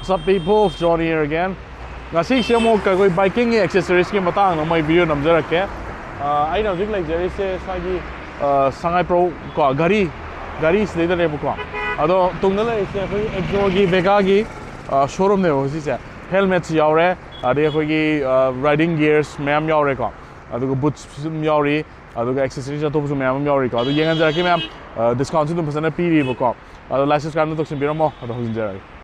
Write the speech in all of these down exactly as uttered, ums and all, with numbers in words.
What's up people, Johnny here again. ꯉꯁꯤꯁꯦ ꯑꯃꯨꯛ ꯑꯩꯈꯣꯏ ꯕꯥꯏꯀꯤꯡꯒꯤ ꯑꯦꯛꯁꯦꯁꯔꯤꯁꯀꯤ ꯃꯇꯥꯡꯗ ꯃꯣꯏ ꯚꯤꯗꯤꯑꯣ ꯅꯝꯖꯔꯛꯀꯦ꯫ ꯑ, ꯑꯩꯅ ꯍꯧꯖꯤꯛ ꯂꯩꯖꯔꯤꯁꯦ ꯁ꯭ꯋꯥꯏꯒꯤ, ꯑ, ꯁꯉꯥꯏꯄ꯭ꯔꯧ ꯀꯣ, ꯘꯔꯤ, ꯘꯔꯤ ꯁꯤꯗꯩꯗꯅꯦꯕꯀꯣ꯫ ꯑꯗꯣ ꯇꯨꯡꯗ ꯂꯩꯔꯤꯁꯦ ꯑꯩꯈꯣꯏ ꯑꯦꯛꯖꯣꯔꯒꯤ, ꯚꯦꯒꯥꯒꯤ, ꯑ, ꯁꯣꯔꯨꯝꯅꯦꯕ ꯁꯤꯁꯦ꯫ ꯍꯦꯜꯃꯦꯠꯁ ꯌꯥꯎꯔꯦ, ꯑꯗꯩ ꯑꯩꯈꯣꯏꯒꯤ, ꯑ, ꯔꯥꯏꯗꯤꯡ ꯒꯤꯌꯔꯁ ꯃꯌꯥꯝ ꯌꯥꯎꯔꯦꯀꯣ꯫ ꯑꯗꯨꯒ ꯕꯨꯠꯁ ꯑꯗꯨꯝ ꯌꯥꯎꯔꯤ, ꯑꯗꯨꯒ ꯑꯦꯛꯁꯦꯁꯔꯤꯁ ꯑꯇꯣꯞꯄꯁꯨ ꯃꯌꯥꯝ ꯑꯃ ꯌꯥꯎꯔꯤꯀꯣ꯫ ꯑꯗꯨ ꯌꯦꯡꯍꯟꯖꯔꯛꯀꯦ ꯃꯌꯥꯝ꯫ ꯑ, ꯗꯤꯁꯀꯥꯎꯟꯁꯨ ꯑꯗꯨꯝ ꯐꯖꯅ ꯄꯤꯔꯤꯕꯀꯣ꯫ ꯑꯗꯣ ꯂꯥꯏꯛ ꯁꯕꯁꯀ꯭ꯔꯥꯏꯕ ꯑꯗꯨꯝ ꯇꯧꯁꯤꯟꯕꯤꯔꯝꯃꯣ, ꯑꯗꯣ ꯍꯧꯖꯤꯟꯖꯔꯛꯑꯒꯦ꯫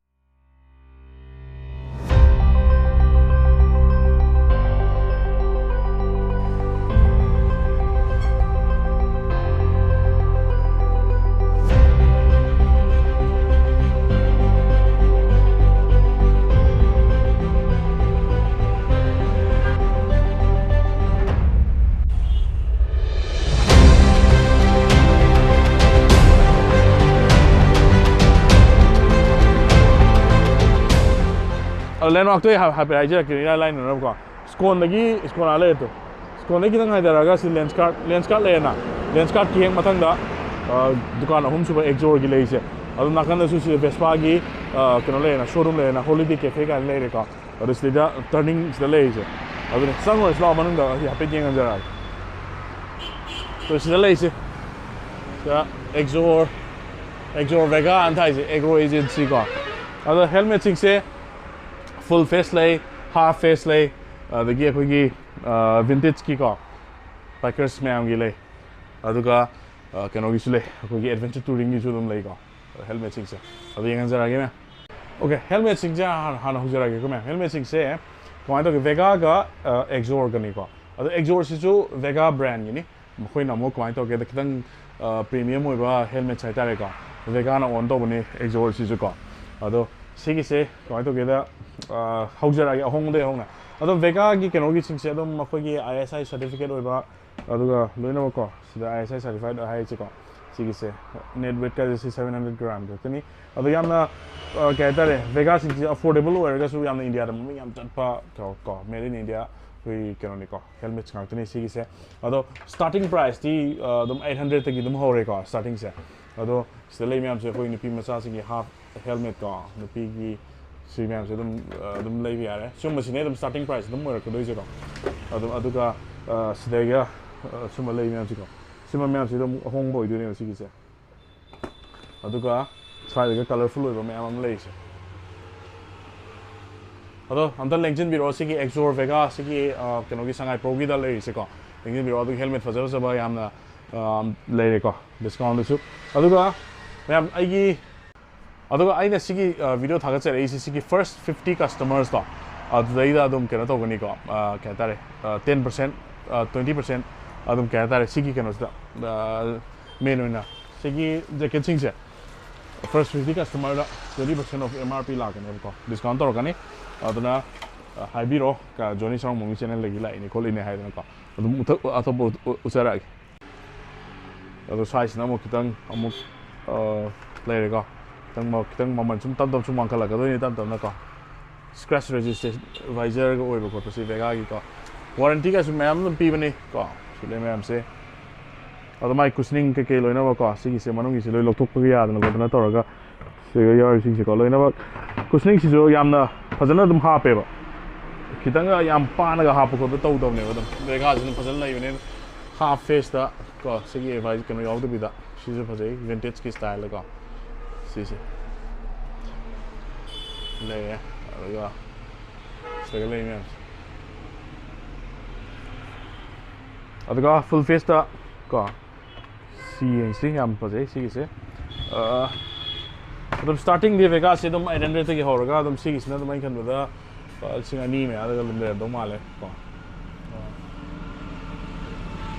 ꯑꯗꯣ ꯂꯦꯟꯃꯥꯔꯛꯇꯣ ꯑꯩ ꯍꯥꯏ-, ꯍꯥꯏꯐꯦꯠ ꯍꯥꯏꯖꯔꯛꯀꯦ, ꯏꯔꯥꯏ ꯂꯥꯏꯅꯅꯕꯀꯣ꯫ ꯁ꯭ꯀꯣꯟꯗꯒꯤ, ꯁ꯭ꯀꯣꯟ ꯑꯥ ꯂꯩꯔꯦ ꯇꯨ꯫ ꯁ꯭ꯀꯣꯟꯗꯒꯤ ꯈꯤꯇꯪ ꯍꯥꯏꯊꯔꯛꯑꯒ ꯁꯤ ꯂꯦꯟꯁꯀꯥꯔꯠ, ꯂꯦꯟꯁꯀꯥꯔꯠ ꯂꯩꯔꯦꯅ꯫ ꯂꯦꯟꯁꯀꯥꯔꯠꯀꯤ ꯍꯦꯛ ꯃꯊꯪꯗ, ꯑ, ꯗꯨꯀꯥꯟ ꯑꯍꯨꯝꯁꯨꯕ ꯑꯦꯛꯖꯣꯔꯒꯤ ꯂꯩꯔꯤꯁꯦ꯫ ꯑꯗꯨ ꯅꯥꯀꯟꯗꯁꯨ ꯁꯤꯗ ꯚꯦꯁꯄꯥꯒꯤ, ꯑ, ꯀꯩꯅꯣ ꯂꯩꯔꯦꯅ, ꯁꯣꯔꯨꯝ ꯂꯩꯔꯦꯅ, ꯍꯣꯂꯤꯗꯦ ꯀꯦꯐꯦ ꯀꯥꯏꯅ ꯂꯩꯔꯦꯀꯣ꯫ ꯑꯗꯨ ꯁꯤꯗꯩꯗ ꯇꯔꯅꯤꯡ ꯁꯤꯗ ꯂꯩꯔꯤꯁꯦ꯫ ꯑꯗꯨꯅ ꯆꯪꯉꯨꯔꯁꯤ ꯂꯥꯛꯑꯣ ꯃꯅꯨꯡꯗ, ꯑꯁꯤ ꯍꯥꯏꯐꯦꯠ ꯌꯦꯡꯍꯟꯖꯔꯛꯑꯒꯦ꯫ ꯑꯗꯣ ꯁꯤꯗ ꯂꯩꯔꯤꯁꯦ, ꯁꯤꯗ ꯑꯦꯛꯖꯣꯔ, ꯑꯦꯛꯖꯣꯔ ꯚꯦꯒꯥ ꯑꯅ ꯊꯥꯏꯁꯦ, ꯑꯦꯒ꯭ꯔꯣ ꯑꯦꯖꯦꯟꯁꯤ ꯀꯣ꯫ ꯑꯗꯣ ꯍꯦꯜꯃꯦꯠꯁꯤꯡꯁꯦ ꯐꯨꯜ ꯐꯦꯁ ꯂꯩ, ꯍꯥꯐ ꯐꯦꯁ ꯂꯩ, ꯑꯗꯒꯤ ꯑꯩꯈꯣꯏꯒꯤ, ꯑ, ꯚꯤꯟꯇꯦꯖꯀꯤꯀꯣ, ꯕꯥꯏꯀꯔꯁ ꯃꯌꯥꯝꯒꯤ ꯂꯩ꯫ ꯑꯗꯨꯒ, ꯑ, ꯀꯩꯅꯣꯒꯤꯁꯨ ꯂꯩ, ꯑꯩꯈꯣꯏꯒꯤ ꯑꯦꯗꯚꯦꯟꯆꯔ ꯇꯨꯔꯤꯡꯒꯤꯁꯨ ꯑꯗꯨꯝ ꯂꯩꯀꯣ, ꯍꯦꯜꯃꯦꯠꯁꯤꯡꯁꯦ꯫ ꯑꯗꯨ ꯌꯦꯡꯍꯟꯖꯔꯛꯑꯒꯦ ꯃꯌꯥꯝ꯫ ꯑꯣꯀꯦ, ꯍꯦꯜꯃꯦꯠꯁꯤꯡꯁꯦ ꯍꯥꯟꯅ, ꯍꯥꯟꯅ ꯍꯧꯖꯔꯛꯑꯒꯦꯀꯣ ꯃꯌꯥꯝ꯫ ꯍꯦꯜꯃꯦꯠꯁꯤꯡꯁꯦ ꯀꯃꯥꯏꯅ ꯇꯧꯒꯦ? ꯚꯦꯒꯥꯒ, ꯑ, ꯑꯦꯛꯖꯣꯔꯒꯅꯤꯀꯣ꯫ ꯑꯗꯣ ꯑꯦꯛꯖꯣꯔꯁꯤꯁꯨ ꯚꯦꯒꯥ ꯕ꯭ꯔꯥꯟꯒꯤꯅꯤ꯫ ꯃꯈꯣꯏꯅ ꯑꯃꯨꯛ ꯀꯃꯥꯏꯅ ꯇꯧꯒꯦꯗ, ꯈꯤꯇꯪ, ꯑ, ꯄ꯭ꯔꯤꯃꯤꯌꯝ ꯑꯣꯏꯕ ꯍꯦꯜꯃꯦꯠꯁ ꯍꯥꯏꯇꯥꯔꯦꯀꯣ, ꯚꯦꯒꯥꯅ ꯑꯣꯟ ꯇꯧꯕꯅꯤ ꯑꯦꯛꯖꯣꯔꯁꯤꯁꯨꯀꯣ꯫ ꯑꯗꯣ ꯁꯤꯒꯤꯁꯦ ꯀꯃꯥꯏꯅ ꯇꯧꯒꯦꯗ, ꯑ, ꯍꯧꯖꯔꯛꯑꯒꯦ ꯑꯍꯣꯡꯕꯗꯒꯤ ꯍꯧꯅ꯫ ꯑꯗꯣ ꯚꯦꯒꯥꯒꯤ ꯀꯩꯅꯣꯒꯤ ꯁꯤꯡꯁꯦ ꯑꯗꯨꯝ ꯑꯩꯈꯣꯏꯒꯤ ꯑꯥꯏ ꯑꯦꯁ ꯑꯥꯏ ꯁꯔꯇꯤꯐꯤꯀꯦꯠ ꯑꯣꯏꯕ, ꯑꯗꯨꯒ ꯂꯣꯏꯅꯃꯛꯀꯣ, ꯁꯤꯗ ꯑꯥꯏ ꯑꯦꯁ ꯑꯥꯏ ꯁꯔꯇꯤꯐꯥꯏꯠ ꯍꯥꯏꯔꯤꯁꯦꯀꯣ, ꯁꯤꯒꯤꯁꯦ ꯅꯦꯠ ꯋꯦꯠꯀꯁꯦ ꯁꯤ ꯁꯚꯦꯟ ꯍꯟꯗ꯭ꯔꯦꯠ ꯒ꯭ꯔꯥꯝ ꯈꯛꯇꯅꯤ꯫ ꯑꯗꯣ ꯌꯥꯝꯅ, ꯑ, ꯀꯩ ꯍꯥꯏꯇꯥꯔꯦ, ꯚꯦꯒꯥꯁꯤꯡꯁꯤ ꯑꯐꯣꯔꯗꯦꯕꯜ ꯑꯣꯏꯔꯒꯁꯨ ꯌꯥꯝꯅ ꯏꯟꯗꯤꯌꯥꯗ ꯃꯃꯤꯡ ꯌꯥꯝ ꯆꯠꯄ ꯀꯣ, ꯀꯣ, ꯃꯦꯠ ꯏꯟ ꯏꯟꯗꯤꯌꯥ ꯑꯩꯈꯣꯏꯒꯤ ꯀꯩꯅꯣꯅꯤꯀꯣ, ꯍꯦꯜꯃꯦꯠꯁ ꯉꯥꯛꯇꯅꯤ ꯁꯤꯒꯤꯁꯦ꯫ ꯑꯗꯣ ꯁ꯭ꯇꯥꯔꯇꯤꯡ ꯄ꯭ꯔꯥꯏꯁꯇꯤ, ꯑ, ꯑꯗꯨꯝ ꯑꯩꯠ ꯍꯟꯗ꯭ꯔꯦꯠꯇꯒꯤ ꯑꯗꯨꯝ ꯍꯧꯔꯦꯀꯣ, ꯁ꯭ꯇꯥꯔꯇꯤꯡꯁꯦ꯫ ꯑꯗꯣ ꯁꯤꯗ ꯂꯩ ꯃꯌꯥꯝꯁꯦ ꯑꯩꯈꯣꯏ ꯅꯨꯄꯤ ꯃꯆꯥꯁꯤꯡꯒꯤ ꯍꯥꯐ ꯍꯦꯜꯃꯦꯠ ꯀꯣ, ꯅꯨꯄꯤꯒꯤ ꯁꯤ ꯃꯌꯥꯝꯁꯦ ꯑꯗꯨꯝ ꯑꯗꯨꯝ ꯂꯩꯕ ꯌꯥꯔꯦ꯫ ꯁꯤꯒꯨꯝꯕꯁꯤꯅꯦ ꯑꯗꯨꯝ starting price ꯑꯗꯨꯝ ꯑꯣꯏꯔꯛꯀꯗꯣꯏꯁꯦꯀꯣ꯫ ꯑꯗꯨꯝ ꯑꯗꯨꯒ ꯁꯤꯗꯩꯒ ꯁꯨꯝꯕ ꯂꯩ ꯃꯌꯥꯝꯁꯤꯀꯣ, ꯁꯤꯃ ꯃꯌꯥꯝꯁꯤ ꯑꯗꯨꯝ ꯑꯍꯣꯡꯕ ꯑꯣꯏꯗꯣꯏꯅꯦꯕ ꯁꯤꯒꯤꯁꯦ꯫ ꯑꯗꯨꯒ ꯁ꯭ꯋꯥꯏꯗꯒ colorful ꯑꯣꯏꯕ ꯃꯌꯥꯝ ꯑꯃ ꯂꯩꯔꯤꯁꯦ꯫ ꯑꯗꯣ ꯑꯝꯇ ꯂꯦꯡꯁꯤꯟꯕꯤꯔꯛꯑꯣ, ꯁꯤꯒꯤ ꯑꯦꯛꯖꯣꯔ ꯚꯦꯒꯥ ꯁꯤꯒꯤ ꯀꯩꯅꯣꯒꯤ ꯁꯉꯥꯏ ꯄ꯭ꯔꯣꯒꯤꯗ ꯂꯩꯔꯤꯁꯦꯀꯣ꯫ ꯂꯦꯡꯁꯤꯟꯕꯤꯔꯛꯑꯣ꯫ ꯑꯗꯨꯒ helmet ꯐꯖ ꯐꯖꯕ ꯌꯥꯝꯅ ꯂꯩꯔꯦꯀꯣ discount ꯗꯁꯨ꯫ ꯑꯗꯨꯒ ꯃꯌꯥꯝ ꯑꯩꯒꯤ ꯑꯗꯨꯒ ꯑꯩꯅ ꯁꯤꯒꯤ video ꯊꯥꯒꯠꯆꯔꯛꯏꯁꯦ ꯁꯤꯒꯤ first fifty customers ꯇꯣ ꯑꯗꯨꯗꯩꯗ ꯑꯗꯨꯝ ꯀꯩꯅꯣ ꯇꯧꯒꯅꯤꯀꯣ꯫ ꯀꯩ ꯍꯥꯏꯇꯥꯔꯦ, ten percent, twenty percent ꯑꯗꯨꯝ ꯀꯩ ꯍꯥꯏꯇꯥꯔꯦ, ꯁꯤꯒꯤ ꯀꯩꯅꯣꯁꯤꯗ main ꯑꯣꯏꯅ ꯁꯤꯒꯤ jacket ꯁꯤꯡꯁꯦ first fifty customer the twenty percent of M R P ꯂꯥꯛꯀꯅꯦꯕꯀꯣ, discount ꯇꯧꯔꯛꯀꯅꯤ꯫ ꯑꯗꯨꯅ ꯍꯥꯏꯕꯤꯔꯣ, ꯖꯣꯅꯤ ꯁꯥꯔꯣꯡ ꯃꯣꯃꯤ channel ꯗꯒꯤ ꯂꯥꯛꯏꯅꯤ ꯈꯣꯠꯂꯤꯅꯦ ꯍꯥꯏꯗꯅꯀꯣ꯫ ꯑꯗꯨꯝ ꯑꯇꯣꯞꯄ ꯎꯠꯆꯔꯛꯑꯒꯦ꯫ ꯑꯗꯣ ꯁ꯭ꯋꯥꯏꯁꯤꯅ ꯑꯃꯨꯛ ꯈꯤꯇꯪ ꯑꯃꯨꯛ ꯂꯩꯔꯦꯀꯣ꯫ ꯈꯤꯇꯪ ꯈꯤꯇꯪ ꯃꯃꯜ ꯁꯨꯝ ꯇꯞ ꯇꯞ ꯁꯨꯝ ꯋꯥꯡꯈꯠꯂꯛꯀꯗꯣꯏꯅꯤ ꯇꯞ ꯇꯞꯅꯀꯣ꯫ Scratch resistant visor ꯒ ꯑꯣꯏꯕ ꯈꯣꯠꯄꯁꯤ ꯚꯦꯒꯥꯒꯤꯀꯣ꯫ Warranty ꯒꯁꯨ ꯃꯌꯥꯝ ꯑꯗꯨꯝ ꯄꯤꯕꯅꯤ ꯀꯣ꯫ ꯁꯤ ꯂꯩ ꯃꯌꯥꯝꯁꯦ꯫ ꯑꯗꯣ ꯃꯥꯏ cushioning ꯀꯩꯀꯩ ꯂꯣꯏꯅꯃꯛꯀꯣ, ꯁꯤꯒꯤꯁꯦ ꯃꯅꯨꯡꯒꯤꯁꯦ ꯂꯣꯏ ꯂꯧꯊꯣꯛꯄꯒ ꯌꯥꯗꯅ ꯈꯣꯠꯇꯅ ꯇꯧꯔꯒ ꯁꯤꯗ ꯌꯥꯎꯔꯤꯁꯤꯡꯁꯦꯀꯣ ꯂꯣꯏꯅꯃꯛ cushioning ꯁꯤꯁꯨ ꯌꯥꯝꯅ ꯐꯖꯅ ꯑꯗꯨꯝ ꯍꯥꯞꯄꯦꯕ꯫ ꯈꯤꯇꯪꯒ ꯌꯥꯝ ꯄꯥꯅꯒ ꯍꯥꯞꯄ ꯈꯣꯠꯄ ꯇꯧꯗꯕꯅꯦꯕ꯫ ꯑꯗꯨꯝ ꯚꯦꯒꯥꯁꯤꯅ ꯐꯖꯅ ꯂꯩꯕꯅꯤꯅ half face ꯇ ꯀꯣ ꯁꯤꯒꯤ ꯚꯥꯏ ꯀꯩꯅꯣ ꯌꯥꯎꯗꯕꯤꯗ꯫ ꯁꯤꯁꯨ ꯐꯖꯩ, vintage ꯀꯤ style ꯗꯀꯣ꯫ ꯁꯤꯁꯦ ꯂꯩꯔꯦ꯫ ꯑꯗꯨꯒ ꯁꯤꯗꯒ ꯂꯩ ꯃꯌꯥꯝꯁꯦ꯫ ꯑꯗꯨꯒ full face ꯇ ꯀꯣ ꯁꯤ ꯌꯦꯡꯁꯤ, ꯌꯥꯝ ꯐꯖꯩ ꯁꯤꯒꯤꯁꯦ꯫ ꯑꯗꯨꯝ starting ꯗꯤ ꯚꯦꯒꯥꯁꯦ ꯑꯗꯨꯝ eight hundred ꯇꯒꯤ ꯍꯧꯔꯒ ꯑꯗꯨꯝ ꯁꯤꯒꯤꯁꯤꯅ ꯑꯗꯨꯝ ꯑꯩꯅ ꯈꯟꯕꯗ ꯂꯨꯄꯥ ꯂꯤꯁꯤꯡ ꯑꯅꯤ ꯃꯌꯥꯗꯒ ꯑꯗꯨꯝ ꯂꯩꯔꯝꯗꯧ ꯃꯥꯜꯂꯦ ꯀꯣ꯫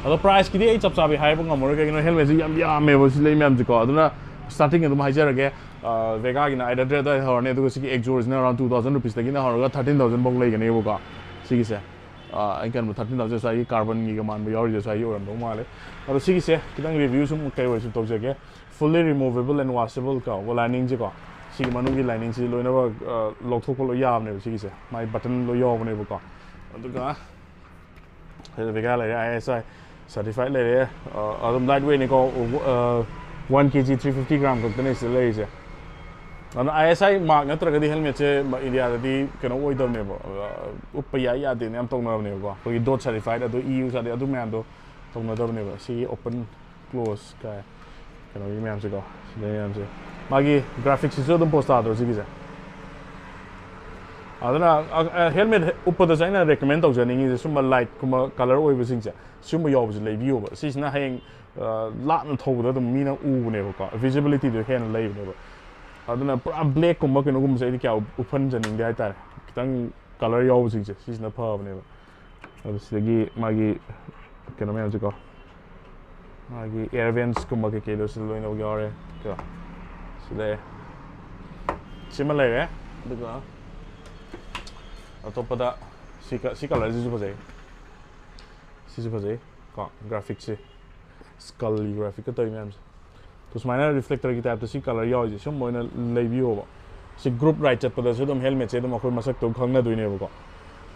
ꯑꯗꯣ price ꯀꯤꯗꯤ ꯑꯩ ꯆꯞ ꯆꯥꯕꯤ ꯍꯥꯏꯕ ꯉꯝꯃꯔꯣꯏ, ꯀꯩꯒꯤꯅꯣ helmet ꯁꯤ ꯌꯥꯝ ꯌꯥꯝꯃꯦꯕ ꯁꯤ ꯂꯩ ꯃꯌꯥꯝꯁꯦꯀꯣ꯫ ꯑꯗꯨꯅ starting ꯑꯗꯨꯝ ꯍꯥꯏꯖꯔꯒꯦ, ꯚꯦꯒꯥꯒꯤꯅ eight hundred ꯑꯗꯨꯋꯥꯏꯗ ꯍꯧꯔꯅꯤ, ꯑꯗꯨꯒ ꯁꯤꯒꯤ ꯑꯦꯛꯖꯣꯔꯁꯤꯅ around two thousand rupees ꯇꯒꯤꯅ ꯍꯧꯔꯒ thirteen thousand ꯐꯥꯎ ꯂꯩꯒꯅꯦꯕꯀꯣ ꯁꯤꯒꯤꯁꯦ꯫ ꯑꯩꯅ ꯈꯟꯕ thirteen thousand ꯉꯁꯥꯏꯒꯤ carbon ꯒꯤꯒ ꯃꯥꯟꯕ ꯌꯥꯎꯔꯤꯁꯦ ꯉꯁꯥꯏꯒꯤ ꯑꯣꯏꯔꯝꯗꯧ ꯃꯥꯜꯂꯦ꯫ ꯑꯗꯣ ꯁꯤꯒꯤꯁꯦ ꯈꯤꯇꯪ review ꯁꯨꯝ ꯀꯩ ꯑꯣꯏꯔꯁꯨ ꯇꯧꯖꯒꯦ꯫ Fully removable and washable ꯀꯣ lining ꯁꯦꯀꯣ꯫ ꯁꯤꯒꯤ ꯃꯅꯨꯡꯒꯤ lining ꯁꯤ ꯂꯣꯏꯅꯃꯛ ꯂꯧꯊꯣꯛꯄ ꯂꯣꯏ ꯌꯥꯕꯅꯦꯕ ꯁꯤꯒꯤꯁꯦ꯫ ꯃꯥꯏ button ꯂꯣꯏ ꯌꯥꯎꯕꯅꯦꯕꯀꯣ꯫ ꯑꯗꯨꯒ ꯚꯦꯒꯥ ꯂꯩꯔꯦ, I S I certified ꯂꯩꯔꯦ꯫ ꯑꯗꯨꯝ light weightꯅꯤꯀꯣ, one K G three fifty gram ꯈꯛꯇꯅꯦ ꯁꯤꯗ ꯂꯩꯔꯤꯁꯦ꯫ ꯑꯗꯨꯅ ꯑꯥꯏ ꯑꯦꯁ ꯑꯥꯏ ꯃꯥꯔꯛ ꯅꯠꯇ꯭ꯔꯒꯗꯤ ꯍꯦꯜꯃꯦꯠꯁꯦ ꯏꯟꯗꯤꯌꯥꯗꯗꯤ ꯀꯩꯅꯣ ꯑꯣꯏꯗꯕꯅꯦꯕ, ꯑ, ꯎꯞꯄ ꯌꯥꯏ ꯌꯥꯗꯦꯅ ꯌꯥꯝ ꯇꯧꯅꯕꯅꯦꯕꯀꯣ꯫ ꯑꯩꯈꯣꯏꯒꯤ ꯗꯣꯠ ꯁꯥꯔꯇꯤꯐꯥꯏꯠ ꯑꯗꯨ ꯏ ꯌꯨ ꯁꯥꯔꯇꯤ ꯑꯗꯨ ꯃꯌꯥꯝꯗꯣ ꯇꯧꯅꯗꯕꯅꯦꯕ꯫ ꯁꯤꯒꯤ ꯑꯣꯄꯟ ꯀ꯭ꯂꯣꯁ ꯀꯥꯏ ꯀꯩꯅꯣꯒꯤ ꯃꯌꯥꯝꯁꯦꯀꯣ, ꯁꯤꯗ ꯃꯌꯥꯝꯁꯦ꯫ ꯃꯥꯒꯤ ꯒ꯭ꯔꯥꯐꯤꯛꯁꯤꯁꯨ ꯑꯗꯨꯝ ꯄꯣꯁ ꯇꯥꯗ꯭ꯔꯣ ꯁꯤꯒꯤꯁꯦ? ꯑꯗꯨꯅ, ꯑ, ꯑ, ꯍꯦꯜꯃꯦꯠ ꯎꯞꯄꯗꯁꯨ ꯑꯩꯅ ꯔꯦꯀꯃꯦꯟ ꯇꯧꯖꯅꯤꯡꯉꯤꯁꯦ ꯁꯨꯝꯕ ꯂꯥꯏꯠꯀꯨꯝꯕ ꯀꯂꯔ ꯑꯣꯏꯕꯁꯤꯡꯁꯦ, ꯁꯤꯒꯨꯝꯕ ꯌꯥꯎꯕꯁꯦ ꯂꯩꯕꯤꯌꯣꯕ꯫ ꯁꯤꯁꯤꯅ ꯍꯌꯦꯡ, ꯑ, ꯂꯥꯞꯅ ꯊꯧꯕꯗ ꯑꯗꯨꯝ ꯃꯤꯅ ꯎꯕꯅꯦꯕꯀꯣ, ꯚꯤꯖꯤꯕꯤꯂꯤꯇꯤꯗꯣ ꯍꯦꯟꯅ ꯂꯩꯕꯅꯦꯕ꯫ ꯑꯗꯨꯅ ꯄꯨꯔꯥ ꯕ꯭ꯂꯦꯛꯀꯨꯝꯕ ꯀꯩꯅꯣꯒꯨꯝꯕꯁꯦ ꯑꯩꯗꯤ ꯀꯌꯥ ꯎꯞꯍꯟꯖꯅꯤꯡꯗꯦ ꯍꯥꯏꯇꯥꯔꯦ꯫ ꯈꯤꯇꯪ ꯀꯂꯔ ꯌꯥꯎꯕꯁꯤꯡꯁꯦ ꯁꯤꯁꯤꯅ ꯐꯕꯅꯦꯕ꯫ ꯑꯗꯨ ꯁꯤꯗꯒꯤ ꯃꯥꯒꯤ ꯀꯩꯅꯣ ꯃꯌꯥꯝꯁꯦꯀꯣ, ꯃꯥꯒꯤ ꯑꯦꯌꯔ ꯚꯦꯟꯁꯀꯨꯝꯕ ꯀꯩꯀꯩꯗꯣ ꯁꯤꯗ ꯂꯣꯏꯅꯃꯛ ꯌꯥꯎꯔꯦ꯫ ꯀꯣ, ꯁꯤ ꯂꯩꯔꯦ, ꯁꯤꯃ ꯂꯩꯔꯦ꯫ ꯑꯗꯨꯒ ꯑꯇꯣꯞꯄꯗ ꯁꯤ ꯀ-, ꯁꯤ ꯀꯂꯔꯁꯤꯁꯨ ꯐꯖꯩ, ꯁꯤꯁꯨ ꯐꯖꯩ ꯀꯣ, ꯒ꯭ꯔꯥꯐꯤꯛꯁꯦ, ꯁ꯭ꯀꯜꯒꯤ ꯒ꯭ꯔꯥꯐꯤꯛꯀ ꯇꯧꯔꯤ ꯃꯌꯥꯝꯁꯦ꯫ ꯑꯗꯣ ꯁꯨꯃꯥꯏꯅ ꯔꯤꯐ꯭ꯂꯦꯛꯇꯔꯒꯤ ꯇꯥꯏꯞꯇ ꯁꯤ ꯀꯂꯔ ꯌꯥꯎꯔꯤꯁꯦ ꯁꯨꯝꯕ ꯑꯣꯏꯅ ꯂꯩꯕꯤꯌꯣꯕ꯫ ꯁꯤ ꯒ꯭ꯔꯨꯞ ꯔꯥꯏꯗ ꯆꯠꯄꯗꯁꯨ ꯑꯗꯨꯝ ꯍꯦꯜꯃꯦꯠꯁꯦ ꯑꯗꯨꯝ ꯑꯩꯈꯣꯏ ꯃꯁꯛꯇꯣ ꯈꯪꯅꯗꯣꯏꯅꯦꯕꯀꯣ꯫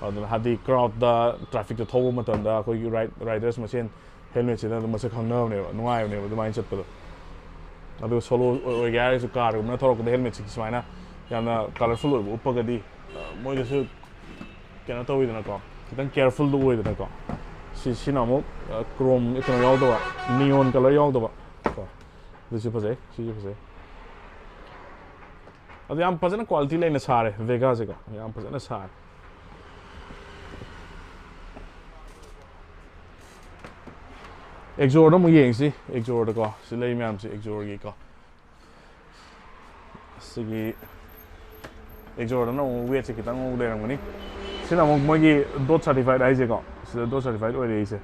ꯑꯗꯨꯅ ꯍꯥꯏꯗꯤ ꯀ꯭ꯔꯥꯎꯗꯇ, ꯇ꯭ꯔꯥꯐꯤꯛꯇ ꯊꯧꯕ ꯃꯇꯝꯗ ꯑꯩꯈꯣꯏꯒꯤ ꯔꯥꯏꯗ, ꯔꯥꯏꯗꯔꯁ ꯃꯁꯦꯟ ꯍꯦꯜꯃꯦꯠꯁꯤꯅ ꯑꯗꯨꯝ ꯃꯁꯛ ꯈꯪꯅꯕꯅꯦꯕ, ꯅꯨꯡꯉꯥꯏꯕꯅꯦꯕ ꯑꯗꯨꯃꯥꯏꯅ ꯆꯠꯄꯗꯣ꯫ ꯑꯗꯨꯒ ꯁꯣꯂꯣ ꯑꯣꯏꯒꯦ ꯍꯥꯏꯔꯒꯁꯨ ꯀꯥꯔꯒꯨꯝꯕꯅ ꯊꯧꯔꯛꯄꯗ ꯍꯦꯜꯃꯦꯠꯁꯤ ꯁꯨꯃꯥꯏꯅ ꯌꯥꯝꯅ ꯀꯂꯔꯐꯨꯜ ꯑꯣꯏꯕ ꯎꯞꯄꯒꯗꯤ, ꯑ, ꯃꯣꯏꯗꯁꯨ ꯀꯩꯅꯣ ꯇꯧꯋꯤꯗꯅꯀꯣ, ꯈꯤꯇꯪ ꯀꯦꯌꯔꯐꯨꯜꯗ ꯑꯣꯏꯗꯅꯀꯣ꯫ ꯁꯤ, ꯁꯤꯅ ꯑꯃꯨꯛ, ꯑ, ꯀ꯭ꯔꯣꯝ ꯀꯩꯅꯣ ꯌꯥꯎꯗꯕ, ꯅꯤꯌꯣꯟ ꯀꯂꯔ ꯌꯥꯎꯗꯕ ꯀꯣ꯫ ꯑꯗꯨꯁꯨ ꯐꯖꯩ, ꯁꯤꯁꯨ ꯐꯖꯩ꯫ ꯑꯗꯨ ꯌꯥꯝ ꯐꯖꯅ ꯀ꯭ꯋꯥꯂꯤꯇꯤ ꯂꯩꯅ ꯁꯥꯔꯦ ꯚꯦꯒꯥꯁꯦꯀꯣ, ꯌꯥꯝ ꯐꯖꯅ ꯁꯥꯔꯦ꯫ ꯑꯦꯛꯖꯣꯔꯗ ꯑꯃꯨꯛ ꯌꯦꯡꯁꯤ, ꯑꯦꯛꯖꯣꯔꯗꯀꯣ, ꯁꯤ ꯂꯩ ꯃꯌꯥꯝꯁꯦ ꯑꯦꯛꯖꯣꯔꯒꯤꯀꯣ꯫ ꯁꯤꯒꯤ ꯑꯦꯛꯖꯣꯔꯗꯅ ꯑꯃꯨꯛ ꯋꯦꯠꯁꯦ ꯈꯤꯇꯪ ꯑꯃꯨꯛ ꯂꯩꯔꯝꯒꯅꯤ꯫ ꯁꯤꯅ ꯑꯃꯨꯛ ꯃꯣꯏꯒꯤ ꯗꯣꯠ ꯁꯥꯔꯇꯤꯐꯥꯏꯠ ꯍꯥꯏꯁꯦꯀꯣ, ꯁꯤꯗ ꯗꯣꯠ ꯁꯥꯔꯇꯤꯐꯥꯏꯠ ꯑꯣꯏꯔꯛꯏꯁꯦ꯫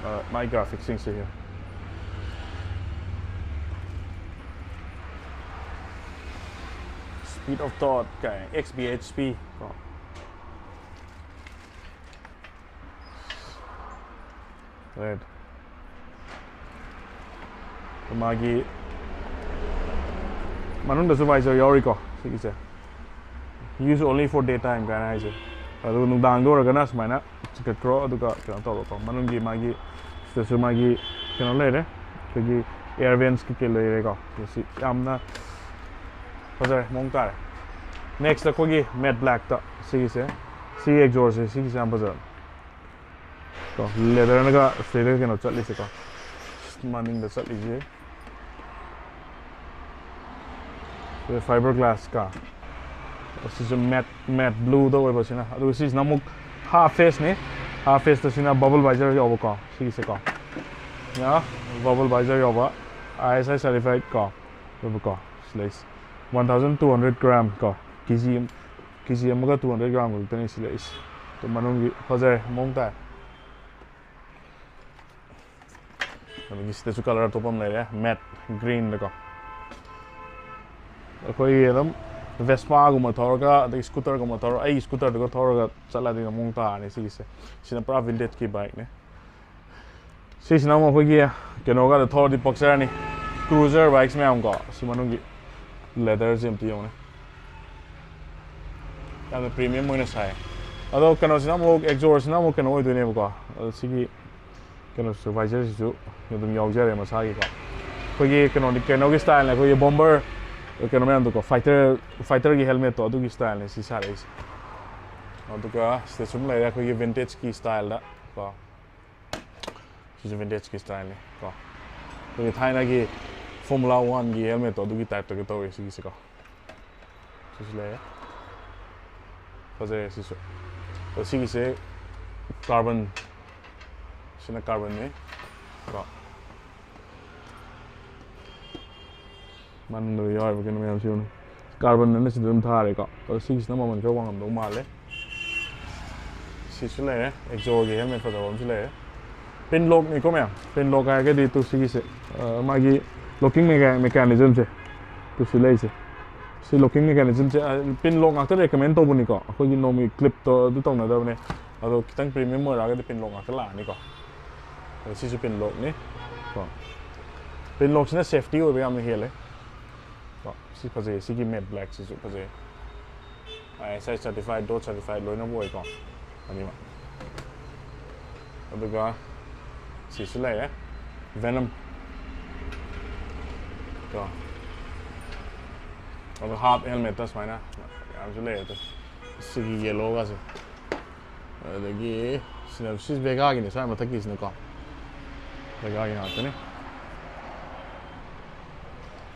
ꯑ, ꯃꯥꯏ ꯒ꯭ꯔꯥꯐꯤꯛꯁꯤꯡꯁꯦ꯫ Speed of thought ꯀꯥꯏ, X B H P ꯀꯣ꯫ Right. ꯃꯥꯒꯤ ꯃꯅꯨꯡꯗꯁꯨ ꯚꯥꯏꯖꯔ ꯌꯥꯎꯔꯤꯀꯣ ꯁꯤꯒꯤꯁꯦ, "Use only for day time" ꯀꯥꯏꯅ ꯍꯥꯏꯁꯦ꯫ ꯑꯗꯨꯒ ꯅꯨꯡꯗꯥꯡꯗ ꯑꯣꯏꯔꯒꯅ ꯁꯨꯃꯥꯏꯅ ꯆꯤꯡꯈꯠꯈ꯭ꯔꯣ, ꯑꯗꯨꯒ ꯀꯩꯅꯣ ꯇꯧꯔꯣꯀꯣ꯫ ꯃꯅꯨꯡꯒꯤ ꯃꯥꯒꯤ ꯁꯤꯗꯁꯨ ꯃꯥꯒꯤ ꯀꯩꯅꯣ ꯂꯩꯔꯦ, ꯑꯩꯈꯣꯏꯒꯤ ꯑꯦꯌꯔ ꯚꯦꯟꯁ ꯀꯩꯀꯩ ꯂꯩꯔꯦꯀꯣ꯫ ꯑꯗꯨ ꯁꯤ ꯌꯥꯝꯅ ꯐꯖꯔꯦ, ꯃꯑꯣꯡ ꯇꯥꯔꯦ꯫ ꯅꯦꯛꯁꯇ ꯑꯩꯈꯣꯏꯒꯤ ꯃꯦꯠ ꯕ꯭ꯂꯦꯛꯇ ꯁꯤꯒꯤꯁꯦ, ꯁꯤ ꯑꯦꯛꯖꯣꯔꯁꯦ ꯁꯤꯒꯤꯁꯦ ꯌꯥꯝ ꯐꯖꯕꯅꯦ ꯀꯣ꯫ ꯂꯦꯗꯔꯅꯒ ꯁꯤꯗꯩꯗ ꯀꯩꯅꯣ ꯆꯠꯂꯤꯁꯦꯀꯣ, ꯃꯅꯤꯡꯗ ꯆꯠꯂꯤꯁꯦ꯫ ꯐꯥꯏꯕꯔ ꯒ꯭ꯂꯥꯁꯀ ꯁꯤꯁꯨ ꯃꯦꯠ ꯃꯦꯠ ꯕ꯭ꯂꯨꯗ ꯑꯣꯏꯕꯁꯤꯅ꯫ ꯑꯗꯨꯒ ꯁꯤꯁꯤꯅ ꯑꯃꯨꯛ ꯍꯥꯐ ꯐꯦꯁꯅꯤ꯫ ꯍꯥꯐ ꯐꯦꯁꯇ ꯁꯤꯅ ꯕꯕꯜ ꯚꯥꯏꯖꯔ ꯌꯥꯎꯕꯀꯣ, ꯁꯤꯒꯤꯁꯦꯀꯣ꯫ ꯁꯤꯅ ꯕꯕꯜ ꯚꯥꯏꯖꯔ ꯌꯥꯎꯕ, ꯑꯥꯏ ꯑꯦꯁ ꯑꯥꯏ ꯁꯔꯇꯤꯐꯥꯏꯠ ꯀꯣ ꯑꯣꯏꯕꯀꯣ꯫ ꯁꯤ ꯂꯩꯁꯦ one thousand two hundred gram ꯀꯣ, ꯀꯦ ꯖꯤ ꯀꯦ ꯖꯤ ꯑꯃꯒ ꯇꯨ ꯍꯟꯗ꯭ꯔꯦꯠ ꯒ꯭ꯔꯥꯝ ꯈꯛꯇꯅꯤ ꯁꯤ ꯂꯩꯁꯦ꯫ ꯑꯗꯨ ꯃꯅꯨꯡꯒꯤ ꯐꯖꯔꯦ, ꯃꯑꯣꯡ ꯇꯥꯏ꯫ ꯑꯗꯒꯤ ꯁꯤꯗꯁꯨ ꯀꯂꯔ ꯑꯇꯣꯞꯄ ꯑꯃ ꯂꯩꯔꯦ, ꯃꯦꯠ ꯒ꯭ꯔꯤꯟꯗꯀꯣ꯫ ꯑꯩꯈꯣꯏꯒꯤ ꯑꯗꯨꯝ ꯚꯦꯁꯄꯥꯒꯨꯝꯕ ꯊꯧꯔꯒ, ꯑꯗꯒꯤ ꯁ꯭ꯀꯨꯇꯔꯒꯨꯝꯕ ꯊꯧꯔꯒ, ꯑꯩꯒꯤ ꯁ꯭ꯀꯨꯇꯔꯗꯨꯒ ꯊꯧꯔꯒ ꯆꯠꯂꯗꯤ ꯑꯗꯨꯝ ꯃꯑꯣꯡ ꯇꯥꯔꯅꯤ ꯁꯤꯒꯤꯁꯦ꯫ ꯁꯤꯅ ꯄꯨꯔꯥ ꯚꯤꯟꯇꯦꯖꯀꯤ ꯕꯥꯏꯛꯅꯦ꯫ ꯁꯤꯁꯤꯅ ꯑꯃꯨꯛ ꯑꯩꯈꯣꯏꯒꯤ ꯀꯩꯅꯣꯒꯗ ꯊꯧꯔꯗꯤ ꯄꯛꯆꯔꯅꯤ, ꯀ꯭ꯔꯨꯖꯔ ꯕꯥꯏꯛꯁ ꯃꯌꯥꯝ ꯀꯣ꯫ ꯁꯤ ꯃꯅꯨꯡꯒꯤ ꯂꯦꯗꯔꯁꯦ ꯑꯝꯇ ꯌꯦꯡꯉꯨꯅꯦ, ꯌꯥꯝꯅ ꯄ꯭ꯔꯤꯃꯤꯌꯝ ꯑꯣꯏꯅ ꯁꯥꯏ꯫ ꯑꯗꯣ ꯀꯩꯅꯣꯁꯤꯅ ꯑꯃꯨꯛ, ꯑꯦꯛꯖꯣꯔꯁꯤꯅ ꯑꯃꯨꯛ ꯀꯩꯅꯣ ꯑꯣꯏꯗꯣꯏꯅꯦꯕꯀꯣ꯫ ꯑꯗꯣ ꯁꯤꯒꯤ ꯀꯩꯅꯣꯁꯤꯁꯨ, ꯚꯥꯏꯖꯔꯁꯤꯁꯨ ꯑꯗꯨꯝ ꯌꯥꯎꯖꯔꯦ ꯃꯁꯥꯒꯤꯀꯣ꯫ ꯑꯩꯈꯣꯏꯒꯤ ꯀꯩꯅꯣꯅꯤ, ꯀꯩꯅꯣꯒꯤ ꯁ꯭ꯇꯥꯏꯜꯅꯦ, ꯑꯩꯈꯣꯏꯒꯤ ꯕꯣꯝꯕꯔ ꯀꯩꯅꯣ ꯃꯌꯥꯝꯗꯣꯀꯣ, ꯐꯥꯏꯇꯔ, ꯐꯥꯏꯇꯔꯒꯤ ꯍꯦꯜꯃꯦꯠꯇꯣ, ꯑꯗꯨꯒꯤ ꯁ꯭ꯇꯥꯏꯜꯅꯦ ꯁꯤ ꯁꯥꯔꯛꯏꯁꯦ꯫ ꯑꯗꯨꯒ ꯁꯤꯗ ꯁꯨꯝ ꯂꯩꯔꯦ ꯑꯩꯈꯣꯏꯒꯤ ꯚꯤꯟꯇꯦꯖꯀꯤ ꯁ꯭ꯇꯥꯏꯜꯗ ꯀꯣ꯫ ꯁꯤꯁꯨ ꯚꯤꯟꯇꯦꯖꯀꯤ ꯁ꯭ꯇꯥꯏꯜꯅꯤ ꯀꯣ꯫ ꯑꯩꯈꯣꯏꯒꯤ ꯊꯥꯏꯅꯒꯤ ꯐꯣꯔꯃꯨꯂꯥ ꯋꯥꯟꯒꯤ ꯍꯦꯜꯃꯦꯠꯇꯣ, ꯑꯗꯨꯒꯤ ꯇꯥꯏꯞꯇꯒ ꯇꯧꯋꯦ ꯁꯤꯒꯤꯁꯦꯀꯣ꯫ ꯁꯤꯁꯨ ꯂꯩꯔꯦ, ꯐꯖꯩꯌꯦ ꯁꯤꯁꯨ꯫ ꯑꯗꯣ ꯁꯤꯒꯤꯁꯦ ꯀꯥꯔꯕꯟ, ꯁꯤꯅ ꯀꯥꯔꯕꯟꯅꯤ ꯀꯣ꯫ ꯃꯅꯨꯡꯗ ꯌꯥꯎꯔꯤꯕ ꯀꯩꯅꯣ ꯃꯌꯥꯝꯁꯤ ꯌꯦꯡꯉꯨꯅꯦ꯫ ꯀꯥꯔꯕꯟ ꯑꯅ ꯁꯤꯗ ꯑꯗꯨꯝ ꯊꯥꯔꯦꯀꯣ꯫ ꯑꯗꯣ ꯁꯤꯒꯤꯁꯤꯅ ꯃꯃꯜ ꯈꯔ ꯋꯥꯡꯉꯝꯗꯧ ꯃꯥꯜꯂꯦ꯫ ꯁꯤꯁꯨ ꯂꯩꯔꯦ, ꯑꯦꯛꯖꯣꯒꯤ ꯍꯦꯜꯃꯦꯠ ꯐꯖꯕ ꯑꯃꯁꯨ ꯂꯩꯔꯦ꯫ ꯄꯤꯟ ꯂꯣꯛꯅꯤꯀꯣ ꯃꯌꯥꯝ, ꯄꯤꯟ ꯂꯣꯛ ꯍꯥꯏꯔꯒꯗꯤ ꯇꯨ ꯁꯤꯒꯤꯁꯦ, ꯑ, ꯃꯥꯒꯤ ꯂꯣꯀꯤꯡ ꯃꯦꯀꯥꯅꯤꯖꯝꯁꯦ, ꯇꯨ ꯁꯤ ꯂꯩꯁꯦ꯫ ꯁꯤ ꯂꯣꯀꯤꯡ ꯃꯦꯀꯥꯅꯤꯖꯝꯁꯦ, ꯑ, ꯄꯤꯟ ꯂꯣꯛ ꯉꯥꯛꯇ ꯔꯦꯀꯃꯦꯟ ꯇꯧꯕꯅꯤꯀꯣ, ꯑꯩꯈꯣꯏꯒꯤ ꯅꯣꯡꯃꯒꯤ ꯀ꯭ꯂꯤꯞꯇꯣ ꯑꯗꯨ ꯇꯧꯅꯗꯕꯅꯦ꯫ ꯑꯗꯣ ꯈꯤꯇꯪ ꯄ꯭ꯔꯤꯃꯤꯌꯝ ꯑꯣꯏꯔꯛꯑꯒꯗꯤ ꯄꯤꯟ ꯂꯣꯛ ꯉꯥꯛꯇ ꯂꯥꯛꯑꯅꯤꯀꯣ꯫ ꯑꯗꯣ ꯁꯤꯁꯨ ꯄꯤꯟ ꯂꯣꯛꯅꯤ ꯀꯣ꯫ ꯄꯤꯟ ꯂꯣꯛꯁꯤꯅ ꯁꯦꯐꯇꯤ ꯑꯣꯏꯕ ꯌꯥꯝꯅ ꯍꯦꯜꯂꯦ ꯀꯣ꯫ ꯁꯤ ꯐꯖꯩ, ꯁꯤꯒꯤ ꯃꯦꯠ ꯕ꯭ꯂꯦꯛꯁꯤꯁꯨ ꯐꯖꯩ꯫ ꯑꯥꯏ ꯑꯦꯁ ꯑꯥꯏ ꯁꯔꯇꯤꯐꯥꯏꯠ, ꯗꯣꯠ ꯁꯔꯇꯤꯐꯥꯏꯠ ꯂꯣꯏꯅꯃꯛ ꯑꯣꯏꯀꯣ ꯑꯅꯤꯃꯛ꯫ ꯑꯗꯨꯒ ꯁꯤꯁꯨ ꯂꯩꯔꯦ, ꯚꯦꯅꯝ꯫ ꯑꯗꯣ ꯍꯥꯞ ꯍꯦꯜꯃꯦꯠꯇ ꯁꯨꯃꯥꯏꯅ ꯌꯥꯝꯁꯨ ꯂꯩꯔꯦ꯫ ꯑꯗꯣ ꯁꯤꯒꯤ ꯌꯦꯂꯣꯒꯁꯦ, ꯑꯗꯒꯤ ꯁꯤꯅ ꯁꯤ ꯚꯦꯒꯥꯒꯤꯅꯤ, ꯁ꯭ꯋꯥꯏ ꯃꯊꯛꯀꯤꯁꯤꯅꯀꯣ, ꯚꯦꯒꯥꯒꯤ ꯉꯥꯛꯇꯅꯤ꯫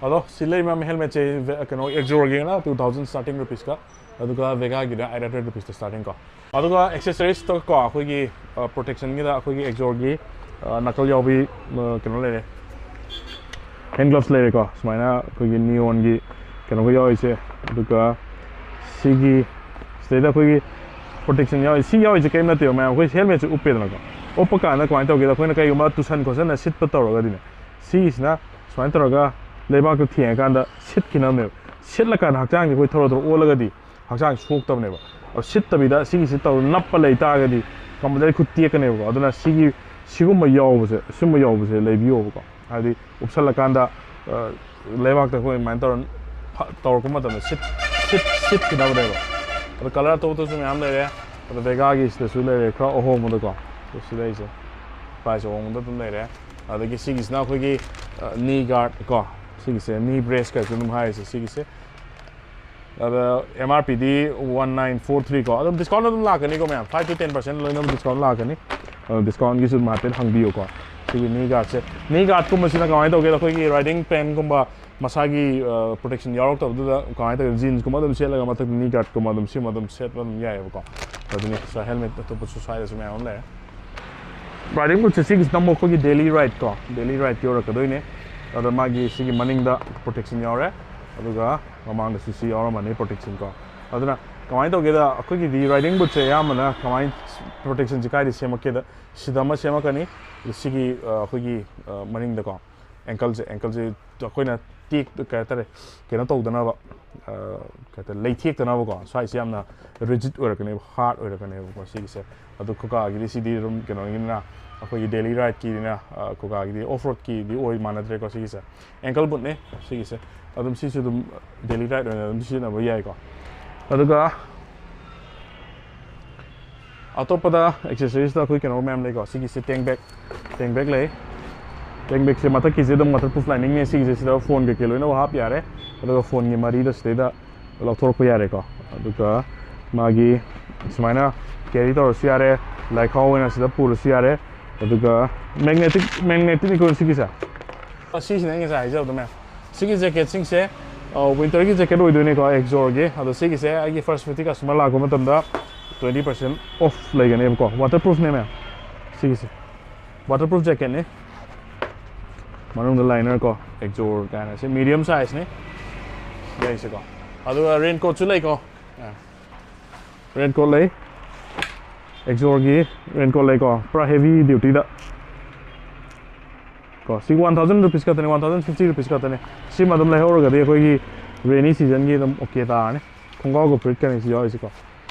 ꯑꯗꯣ ꯁꯤ ꯂꯩꯔꯤꯕ ꯍꯦꯜꯃꯦꯠꯁꯦ ꯀꯩꯅꯣ, ꯑꯦꯛꯖꯣꯔꯒꯤꯅ two thousand starting rupeesꯀ, ꯑꯗꯨꯒ ꯚꯦꯒꯥꯒꯤꯅ eight hundred rupeesꯇ starting ꯀꯣ꯫ ꯑꯗꯨꯒ ꯑꯦꯛꯁꯦꯁꯔꯤꯁꯇ ꯀꯣ, ꯑꯩꯈꯣꯏꯒꯤ ꯄ꯭ꯔꯣꯇꯦꯛꯁꯟꯒꯤꯗ ꯑꯩꯈꯣꯏꯒꯤ ꯑꯦꯛꯖꯣꯔꯒꯤ ꯅꯀꯜ ꯌꯥꯎꯕꯤ ꯀꯩꯅꯣ ꯂꯩꯔꯦ, ꯍꯦꯟ ꯒ꯭ꯂꯣꯚꯁ ꯂꯩꯔꯦꯀꯣ, ꯁꯨꯃꯥꯏꯅ ꯑꯩꯈꯣꯏꯒꯤ ꯅꯤꯌꯣꯟꯒꯤ ꯀꯩꯅꯣꯒ ꯌꯥꯎꯔꯤꯁꯦ꯫ ꯑꯗꯨꯒ ꯁꯤꯒꯤ ꯁꯤꯗꯩꯗ ꯑꯩꯈꯣꯏꯒꯤ ꯄ꯭ꯔꯣꯇꯦꯛꯁꯟ ꯌꯥꯎꯔꯤ꯫ ꯁꯤ ꯌꯥꯎꯔꯤꯁꯦ ꯀꯔꯤꯝ ꯅꯠꯇꯦꯕ ꯃꯌꯥꯝ, ꯑꯩꯈꯣꯏ ꯍꯦꯜꯃꯦꯠꯁꯦ ꯎꯞꯄꯦꯗꯅꯀꯣ, ꯎꯞꯄ ꯀꯥꯟꯗ ꯀꯃꯥꯏꯅ ꯇꯧꯒꯦꯗ, ꯑꯩꯈꯣꯏꯅ ꯀꯩꯒꯨꯝꯕ ꯇꯨꯁꯟ ꯈꯣꯠꯆꯟꯅ ꯁꯤꯠꯄ ꯇꯧꯔꯒꯗꯤꯅꯦ, ꯁꯤꯒꯤꯁꯤꯅ ꯁꯨꯃꯥꯏꯅ ꯇꯧꯔꯒ ꯂꯩꯕꯥꯛꯇ ꯊꯦꯡꯉꯀꯥꯟꯗ ꯁꯤꯠꯈꯤꯅꯕꯅꯦꯕ꯫ ꯁꯤꯠꯂꯀꯥꯟꯗ ꯍꯛꯆꯥꯡꯁꯦ ꯑꯩꯈꯣꯏ ꯊꯧꯔ ꯊꯧꯔ ꯑꯣꯜꯂꯒꯗꯤ ꯍꯛꯆꯥꯡ ꯁꯣꯛꯇꯕꯅꯦꯕ꯫ ꯑꯗꯣ ꯁꯤꯠꯇꯕꯤꯗ ꯁꯤꯒꯤꯁꯤ ꯇꯧꯔ ꯅꯞꯄ ꯂꯩ ꯇꯥꯔꯒꯗꯤ ꯀꯝꯄꯜꯁꯔꯤ ꯈꯨꯠ ꯇꯦꯛꯀꯅꯦꯕꯀꯣ꯫ ꯑꯗꯨꯅ ꯁꯤꯒꯤ, ꯁꯤꯒꯨꯝꯕ ꯌꯥꯎꯕꯁꯦ, ꯁꯤꯒꯨꯝꯕ ꯌꯥꯎꯕꯁꯦ ꯂꯩꯕꯤꯌꯣꯕꯀꯣ꯫ ꯍꯥꯏꯗꯤ ꯎꯞꯁꯜꯂꯀꯥꯟꯗ ꯂꯩꯕꯥꯛꯇ ꯑꯩꯈꯣꯏ ꯑꯗꯨꯃꯥꯏꯅ ꯇꯧꯔ ꯇꯧꯔꯛꯄ ꯃꯇꯝꯗ ꯁꯤꯠ ꯁꯤꯠ ꯁꯤꯠꯈꯤꯅꯕꯅꯦꯕ꯫ ꯑꯗꯣ ꯀꯂꯔ ꯑꯇꯣꯞ ꯑꯇꯣꯞꯄꯁꯨ ꯃꯌꯥꯝ ꯂꯩꯔꯦ꯫ ꯑꯗꯣ ꯚꯦꯒꯥꯒꯤ ꯁꯤꯗꯁꯨ ꯂꯩꯔꯦ ꯈꯔ ꯑꯍꯣꯡꯕꯗꯀꯣ꯫ ꯑꯗꯣ ꯁꯤ ꯂꯩꯔꯤꯁꯦ ꯄ꯭ꯔꯥꯏꯁ ꯑꯍꯣꯡꯕꯗ ꯑꯗꯨꯝ ꯂꯩꯔꯦ꯫ ꯑꯗꯒꯤ ꯁꯤꯒꯤꯁꯤꯅ ꯑꯩꯈꯣꯏꯒꯤ ꯅꯤ ꯒꯥꯔꯗ ꯀꯣ, ꯁꯤꯒꯤꯁꯦ ꯅꯤ ꯕ꯭ꯔꯦꯁ ꯀꯥꯏꯁꯨ ꯑꯗꯨꯝ ꯍꯥꯏꯔꯤꯁꯦ ꯁꯤꯒꯤꯁꯦ꯫ ꯑꯗ ꯑꯦꯝ ꯑꯥꯔ ꯄꯤꯗꯤ one nine four three ꯀꯣ, ꯑꯗꯨꯝ ꯗꯤꯁꯀꯥꯎꯟ ꯑꯗꯨꯝ ꯂꯥꯛꯀꯅꯤꯀꯣ ꯃꯌꯥꯝ, five to ten percent ꯂꯣꯏꯅꯃꯛ ꯗꯤꯁꯀꯥꯎꯟ ꯂꯥꯛꯀꯅꯤ꯫ ꯑꯗꯣ ꯗꯤꯁꯀꯥꯎꯟꯒꯤꯁꯨ ꯑꯗꯨꯝ ꯍꯥꯏꯐꯦꯠ ꯍꯪꯕꯤꯌꯨꯀꯣ꯫ ꯁꯤꯒꯤ ꯅꯤ ꯒꯥꯔꯗꯁꯦ, ꯅꯤ ꯒꯥꯔꯗꯀꯨꯝꯕꯁꯤꯅ ꯀꯃꯥꯏꯅ ꯇꯧꯒꯦꯗ, ꯑꯩꯈꯣꯏꯒꯤ ꯔꯥꯏꯗꯤꯡ ꯄꯦꯟꯒꯨꯝꯕ ꯃꯁꯥꯒꯤ ꯄ꯭ꯔꯣꯇꯦꯛꯁꯟ ꯌꯥꯎꯔꯛꯇꯕꯗꯨꯗ ꯀꯃꯥꯏꯅ ꯇꯧꯒꯦ, ꯖꯤꯟꯁꯀꯨꯝꯕ ꯑꯗꯨꯝ ꯁꯦꯠꯂꯒ ꯃꯊꯛꯇ ꯅꯤ ꯒꯥꯔꯗꯀꯨꯝꯕ ꯑꯗꯨꯝ ꯁꯤꯃ ꯑꯗꯨꯝ ꯁꯦꯠꯄ ꯑꯗꯨꯝ ꯌꯥꯏꯑꯕꯀꯣ꯫ ꯑꯗꯨꯅꯤ ꯁꯥꯔ, ꯍꯦꯜꯃꯦꯠ ꯑꯇꯣꯞꯄꯁꯨ ꯁ꯭ꯋꯥꯏꯗꯁꯨ ꯃꯌꯥꯝ ꯑꯃ ꯂꯩꯔꯦ꯫ ꯔꯥꯏꯗꯤꯡ ꯕꯨꯠꯁꯦ ꯁꯤꯒꯤꯁꯤꯅ ꯑꯃꯨꯛ ꯑꯩꯈꯣꯏꯒꯤ ꯗꯦꯂꯤ ꯔꯥꯏꯗꯀꯣ, ꯗꯦꯂꯤ ꯔꯥꯏꯗꯀꯤ ꯑꯣꯏꯔꯛꯀꯗꯣꯏꯅꯦ꯫ ꯑꯗ ꯃꯥꯒꯤ ꯁꯤꯒꯤ ꯃꯅꯤꯡꯗ ꯄ꯭ꯔꯣꯇꯦꯛꯁꯟ ꯌꯥꯎꯔꯦ, ꯑꯗꯨꯒ ꯃꯃꯥꯡꯗꯁꯨ ꯁꯤ ꯌꯥꯎꯔꯝꯃꯅꯤ ꯄ꯭ꯔꯣꯇꯦꯛꯁꯟ ꯀꯣ꯫ ꯑꯗꯨꯅ ꯀꯃꯥꯏꯅ ꯇꯧꯒꯦꯗ, ꯑꯩꯈꯣꯏꯒꯤꯗꯤ ꯔꯥꯏꯗꯤꯡ ꯕꯨꯠꯁꯦ ꯑꯌꯥꯝꯕꯅ ꯀꯃꯥꯏꯅ ꯄ꯭ꯔꯣꯇꯦꯛꯁꯟꯁꯦ ꯀꯥꯏꯗ ꯁꯦꯝꯃꯛꯀꯦꯗ, ꯁꯤꯗ ꯑꯃ ꯁꯦꯝꯃꯛꯀꯅꯤ꯫ ꯑꯗ ꯁꯤꯒꯤ ꯑ, ꯑꯩꯈꯣꯏꯒꯤ ꯑ, ꯃꯅꯤꯡꯗꯀꯣ, ꯑꯦꯡꯀꯜꯁꯦ, ꯑꯦꯡꯀꯜꯁꯦ ꯑꯩꯈꯣꯏꯅ ꯇꯦꯛ ꯀꯩ ꯍꯥꯏꯇꯥꯔꯦ, ꯀꯩꯅꯣ ꯇꯧꯗꯅꯕ, ꯑ, ꯀꯩ ꯍꯥꯏꯇꯥꯔꯦ, ꯂꯩꯊꯦꯛꯇꯅꯕꯀꯣ꯫ ꯁ꯭ꯋꯥꯏꯁꯦ ꯌꯥꯝꯅ ꯔꯤꯖꯤꯠ ꯑꯣꯏꯔꯛꯀꯅꯦꯕ, ꯍꯥꯔꯗ ꯑꯣꯏꯔꯛꯀꯅꯦꯕꯀꯣ ꯁꯤꯒꯤꯁꯦ꯫ ꯑꯗꯨ ꯈꯨꯀꯥꯒꯤꯗꯤ ꯁꯤꯗꯤ ꯑꯗꯨꯝ ꯀꯩꯅꯣꯒꯤꯅꯤꯅ, ꯑꯩꯈꯣꯏꯒꯤ ꯗꯦꯂꯤ ꯔꯥꯏꯗꯀꯤꯅꯤꯅ, ꯑ, ꯈꯨꯀꯥꯒꯤꯗꯤ ꯑꯣꯐ ꯔꯣꯗꯀꯤꯗꯤ ꯑꯣꯏ ꯃꯥꯟꯅꯗ꯭ꯔꯦꯀꯣ ꯁꯤꯒꯤꯁꯦ꯫ ꯑꯦꯡꯀꯜ ꯕꯨꯠꯅꯦ ꯁꯤꯒꯤꯁꯦ꯫ ꯑꯗꯨꯝ ꯁꯤꯁꯨ ꯑꯗꯨꯝ ꯗꯦꯂꯤ ꯔꯥꯏꯗ ꯑꯣꯏꯅ ꯑꯗꯨꯝ ꯁꯤꯖꯤꯟꯅꯕ ꯌꯥꯏꯀꯣ꯫ ꯑꯗꯨꯒ ꯑꯇꯣꯞꯄꯗ ꯑꯦꯛꯁꯦꯁꯔꯤꯁꯇ ꯑꯩꯈꯣꯏ ꯀꯩꯅꯣ ꯃꯌꯥꯝ ꯂꯩꯀꯣ꯫ ꯁꯤꯒꯤꯁꯦ ꯇꯦꯡ ꯕꯦꯛ, ꯇꯦꯡ ꯕꯦꯛ ꯂꯩ꯫ Backpackꯁꯦ ꯃꯊꯛꯀꯤꯁꯦ ꯑꯗꯨꯝ waterproof liningꯅꯦ, ꯁꯤꯒꯤꯁꯦ ꯁꯤꯗ phoneꯒ ꯀꯩ ꯂꯣꯏꯅ ꯍꯥꯞ ꯌꯥꯔꯦ꯫ ꯑꯗꯨꯒ phoneꯒꯤ ꯃꯔꯤꯗꯣ ꯁꯤꯗꯩꯗ ꯂꯧꯊꯣꯔꯛꯄ ꯌꯥꯔꯦꯀꯣ꯫ ꯑꯗꯨꯒ ꯃꯥꯒꯤ ꯁꯨꯃꯥꯏꯅ carry ꯇꯧꯔꯁꯨ ꯌꯥꯔꯦ, ꯂꯥꯏꯈꯥꯎ ꯑꯣꯏꯅ ꯁꯤꯗ ꯄꯨꯔꯁꯨ ꯌꯥꯔꯦ꯫ ꯑꯗꯨꯒ magnetic, magnetꯅꯤꯀꯣ ꯁꯤꯒꯤꯁꯦ꯫ ꯁꯤꯁꯤꯅ ꯑꯩ ꯉꯁꯥꯏ ꯍꯥꯏꯖꯕꯗꯣ ꯃꯌꯥꯝ, ꯁꯤꯒꯤ jacketꯁꯤꯡꯁꯦ winterꯒꯤ jacket ꯑꯣꯏꯗꯣꯏꯅꯤꯀꯣ, Exoreꯒꯤ꯫ ꯑꯗꯣ ꯁꯤꯒꯤꯁꯦ ꯑꯩꯒꯤ first fifty customer ꯂꯥꯛꯄ ꯃꯇꯝꯗ twenty percent off ꯂꯩꯒꯅꯦꯕꯀꯣ꯫ Waterproofꯅꯦ ꯃꯌꯥꯝ, ꯁꯤꯒꯤꯁꯦ waterproof jacketꯅꯤ꯫ ꯃꯅꯨꯡꯗ liner ꯀꯣ, Exore ꯀꯥꯏꯅ, ꯁꯤ medium sizeꯅꯤ ꯂꯩꯔꯤꯁꯦꯀꯣ꯫ ꯑꯗꯨꯒ raincoatꯁꯨ ꯂꯩꯀꯣ, raincoat ꯂꯩ, Exoreꯒꯤ raincoat ꯂꯩꯀꯣ, ꯄꯨꯔꯥ heavy dutyꯗ ꯀꯣ꯫ ꯁꯤ one thousand rupees ꯈꯛꯇꯅꯤ, one thousand fifty rupees ꯈꯛꯇꯅꯤ꯫ ꯁꯤꯃ ꯑꯗꯨꯝ ꯂꯩꯍꯧꯔꯒꯗꯤ ꯑꯩꯈꯣꯏꯒꯤ rainy seasonꯒꯤ ꯑꯗꯨꯝ okay ꯇꯥꯔꯅꯤ꯫ ꯈꯣꯡꯒ꯭ꯔꯥꯎꯒ ꯐꯨꯔꯤꯠꯀꯅꯤ ꯁꯤ ꯌꯥꯎꯔꯤꯁꯤꯀꯣ꯫